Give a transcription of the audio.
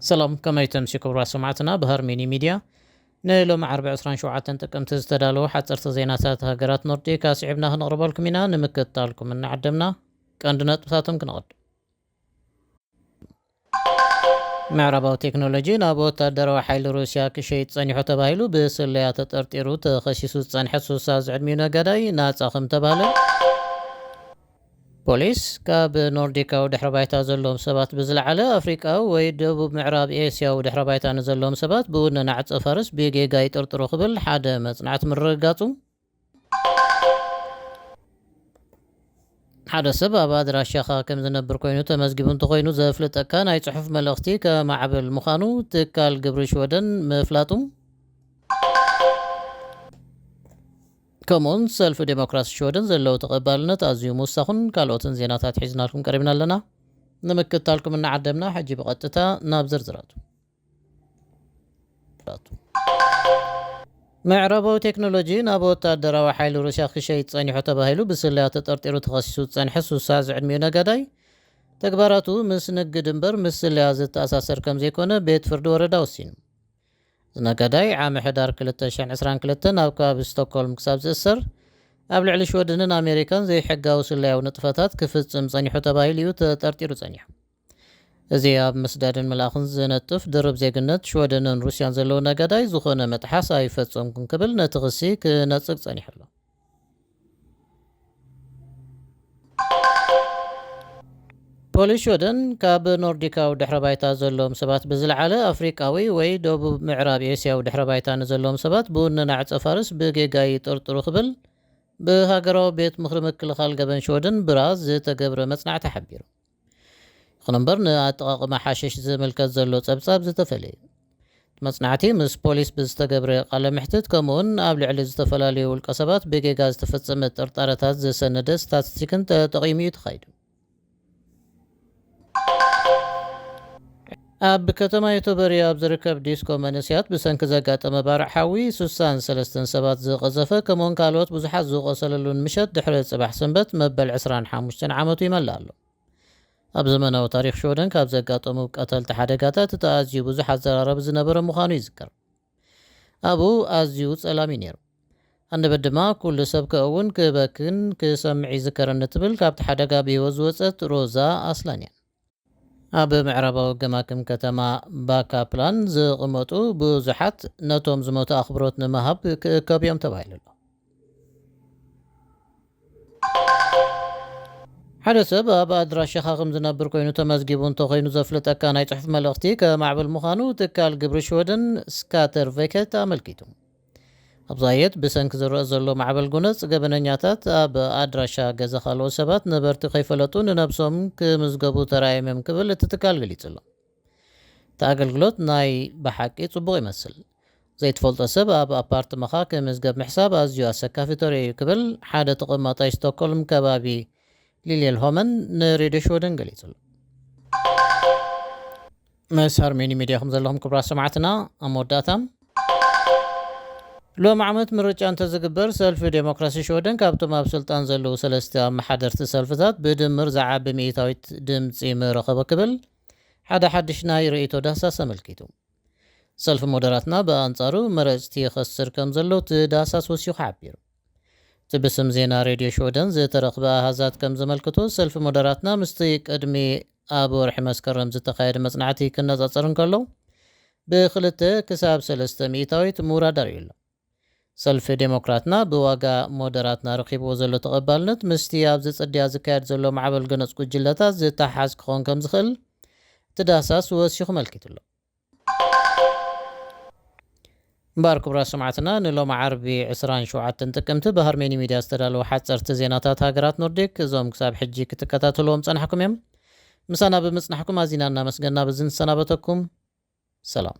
ሰላም፣ ከመይ ተምሲ ክቡራት ሰማዕትና ብሃርሜኒ ሚድያ ንሎሚ ዓርቢ ዕስራን ሸውዓተን ጥቅምቲ ዝተዳለዉ ሓፀርቲ ዜናታት ሃገራት ኖርዲክ ኣስዒብና ክንቕርበልኩም ኢና። ንምክትታልኩም እናዓደምና ቀንዲ ነጥብታቶም ክነቐድም። ምዕራባዊ ቴክኖሎጂ ናብ ወታደራዊ ሓይሊ ሩስያ ክሸይጥ ጸኒሑ ተባሂሉ ብስለያ ተጠርጢሩ ተኸሲሱ ዝጸንሐ ሱሳ ዝዕድሚኡ ነጋዳይ ናጻ ከም ተባህለ፣ ፖሊስ ካብ ኖርዲካዊ ድሕረ ባይታ ዘለዎም ሰባት ብዝለዓለ ኣፍሪቃዊ ወይ ደቡብ ምዕራብ ኤስያዊ ድሕረ ባይታ ንዘለዎም ሰባት ብውነና ዕጸ ፋርስ ብጌጋ ይጥርጥሩ ክብል ሓደ መጽናዕቲ ምርግጋጹ፣ ሓደ ሰብ ኣብ ኣድራሻኻ ከም ዝነብር ኮይኑ ተመዝጊቡ እንተኾይኑ ዘፍልጠካ ናይ ጽሑፍ መልእኽቲ ከማዕብል ምዃኑ ትካል ግብሪ ሽወደን ምፍላጡ፣ ከምኡውን ሰልፊ ዴሞክራሲ ሽወደን ዘለዎ ተቐባልነት ኣዝዩ ምውሳኹን ካልኦትን ዜናታት ሒዝናልኩም ቀሪብና ኣለና። ንምክትታልኩም እናዓደምና ሕጂ ብቐጥታ ናብ ዝርዝራቱ። ምዕራባዊ ቴክኖሎጂ ናብ ወታደራዊ ሓይሊ ሩስያ ክሸይጥ ጸኒሑ ተባሂሉ ብስለያ ተጠርጢሩ ተኸሲሱ ዝጸንሐ ሱሳ ዝዕድሚኡ ነጋዳይ፣ ተግባራቱ ምስ ንግድ እምበር ምስ ስለያ ዝተኣሳሰር ከም ዘይኮነ ቤት ፍርዲ ወረዳ ወሲኑ። እዚ ነጋዳይ ዓሚ ሕዳር ክልተ ሽሕን ዕስራን ክልተን ኣብ ከባቢ ስቶክሆልም ክሳብ ዝእሰር፣ ኣብ ልዕሊ ሽወደንን ኣሜሪካን ዘይሕጋዊ ስለያዊ ንጥፈታት ክፍጽም ጸኒሑ ተባሂሉ እዩ ተጠርጢሩ ጸኒሑ። እዚ ኣብ ምስዳድን ምልኣኽን ዝነጥፍ ድርብ ዜግነት ሽወደንን ሩስያን ዘለዎ ነጋዳይ ዝኾነ መጥሓስ ኣይፈጸምኩን ክብል ነቲ ክሲ ክነጽግ ጸኒሑ ኣሎ። ፖሊስ ሽወደን ካብ ኖርዲካዊ ድሕረ ባይታ ዘለዎም ሰባት ብዝለዓለ ኣፍሪቃዊ ወይ ደቡብ ምዕራብ ኤስያዊ ድሕረ ባይታ ንዘለዎም ሰባት ብውነና ዕጸ ፋርስ ብጌጋ ይጥርጥሩ ክብል ብሃገራዊ ቤት ምኽሪ ምክልኻል ገበን ሽወደን ብራ ዝተገብረ መጽናዕቲ ሓቢሩ። ይኹን እምበር ንኣጠቓቕማ ሓሽሽ ዝምልከት ዘሎ ጸብጻብ ዝተፈለየ እዩ። መጽናዕቲ ምስ ፖሊስ ብዝተገብረ ቃለ ምሕትት ከምኡውን ኣብ ልዕሊ ዝተፈላለዩ ውልቀ ሰባት ብጌጋ ዝተፈጸመ ጥርጣረታት ዝሰነደ ስታቲስቲክን ተጠቒሙ እዩ ተኻይዱ። ኣብ ከተማ ዮቶበሪ ኣብ ዝርከብ ዲስኮ መንእሰያት ብሰንኪ ዘጋጠመ ባርዕ ሓዊ ሱሳን ሰለስተን ሰባት ዝቐዘፈ ከምኡውን ካልኦት ብዙሓት ዝቖሰለሉን ምሸት ድሕሪ ጽባሕ ሰንበት መበል ዕስራን ሓሙሽተን ዓመቱ ይመልእ ኣሎ። ኣብ ዘመናዊ ታሪኽ ሽወደን ካብ ዘጋጠሙ ቀተልቲ ሓደጋታት እቲ ኣዝዩ ብዙሕ ኣዘራረቢ ዝነበረ ምዃኑ ይዝከር። ኣብኡ ኣዝዩ ጸላም እዩ ነይሩ። ኣንደበት ድማ ኩሉ ሰብ ከእውን ክበክን ክሰምዕ ይዝከረኒ ትብል ካብቲ ሓደጋ ብህይወት ዝወጸት ሮዛ ኣስላንያን። ኣብ ምዕራባዊ ገማግም ከተማ ባካፕላን ዝቕመጡ ብዙሓት ነቶም ዝሞቱ ኣኽብሮት ንምሃብ ክእከቡ እዮም ተባሂሉ ኣሎ። ሓደ ሰብ ኣብ ኣድራሻኻ ከም ዝነብር ኮይኑ ተመዝጊቡ እንተኾይኑ ዘፍልጠካ ናይ ጽሑፍ መልእኽቲ ከማዕብል ምዃኑ ትካል ግብሪ ሽወደን ስካተር ቬከት ኣመልኪቱ። ኣብ ዛየት ብሰንኪ ዝረአ ዘሎ ማዕበል ጎነጽ ገበነኛታት ኣብ ኣድራሻ ገዛ ካልኦት ሰባት ነበርቲ ከይፈለጡ ንነብሶም ክምዝገቡ ተራእዮም እዮም ክብል እቲ ትካል ገሊጹ ኣሎ። እቲ ኣገልግሎት ናይ ብሓቂ ጽቡቕ ይመስል። ዘይትፈልጦ ሰብ ኣብ ኣፓርትመኻ ክምዝገብ ምሕሳብ ኣዝዩ ኣሰካፊ ተርእዮ እዩ ክብል ሓደ ተቐማጣይ ስቶክሆልም ከባቢ ሊልየል ሆመን ንሬድዮ ሽወደን ገሊጹ ኣሎ። ምስ ሃርሜኒ ሚድያ ከም ዘለኹም ክቡራት ሰማዕትና ኣብ መወዳእታ ሎም ዓመት ምርጫ እንተዝግበር ሰልፊ ዴሞክራሲ ሽወደን ካብቶም ኣብ ስልጣን ዘለዉ ሰለስተ ኣመሓደርቲ ሰልፍታት ብድምር ዝዓቢ ሚእታዊት ድምፂ ምረኸበ ክብል ሓደ ሓድሽ ናይ ርእይቶ ዳህሳስ ኣመልኪቱ። ሰልፊ ሞደራትና ብኣንጻሩ መረፅቲ ይኸስር ከም ዘሎ እቲ ዳህሳስ ወሲኹ ሓቢሩ። እቲ ብስም ዜና ሬድዮ ሽወደን ዝተረኽበ ኣሃዛት ከም ዘመልክቶ ሰልፊ ሞደራትና ምስቲ ቅድሚ ኣብ ወርሒ መስከረም ዝተኻየደ መጽናዕቲ ክነጻጸር እንከሎ ብክልተ ክሳብ ሰለስተ ሚእታዊት ምውራድ ኣርእዩ ኣሎ። ሰልፊ ዴሞክራትና ብዋጋ ሞደራትና ረኺብዎ ዘሎ ተቐባልነት ምስቲ ኣብዚ ጽድያ ዝካየድ ዘሎ ማዕበል ገነጽ ጉጅለታት ዝተሓዝ ክኸውን ከም ዝኽእል እቲ ዳህሳስ ወሲኹ መልኪቱ ኣሎ። እምበኣር ክቡራት ሰማዕትና ንሎም ዓርቢ ዕስራን ሸውዓተን ጥቅምቲ ብሃርሜኒ ሚድያ ዝተዳለዉ ሓፀርቲ ዜናታት ሃገራት ኖርዲክ እዞም ክሳብ ሕጂ ክትከታተልዎም ጸናሕኩም እዮም። ምሳና ብምጽናሕኩም ኣዚና እናመስገና በዚ ንሰናበተኩም። ሰላም።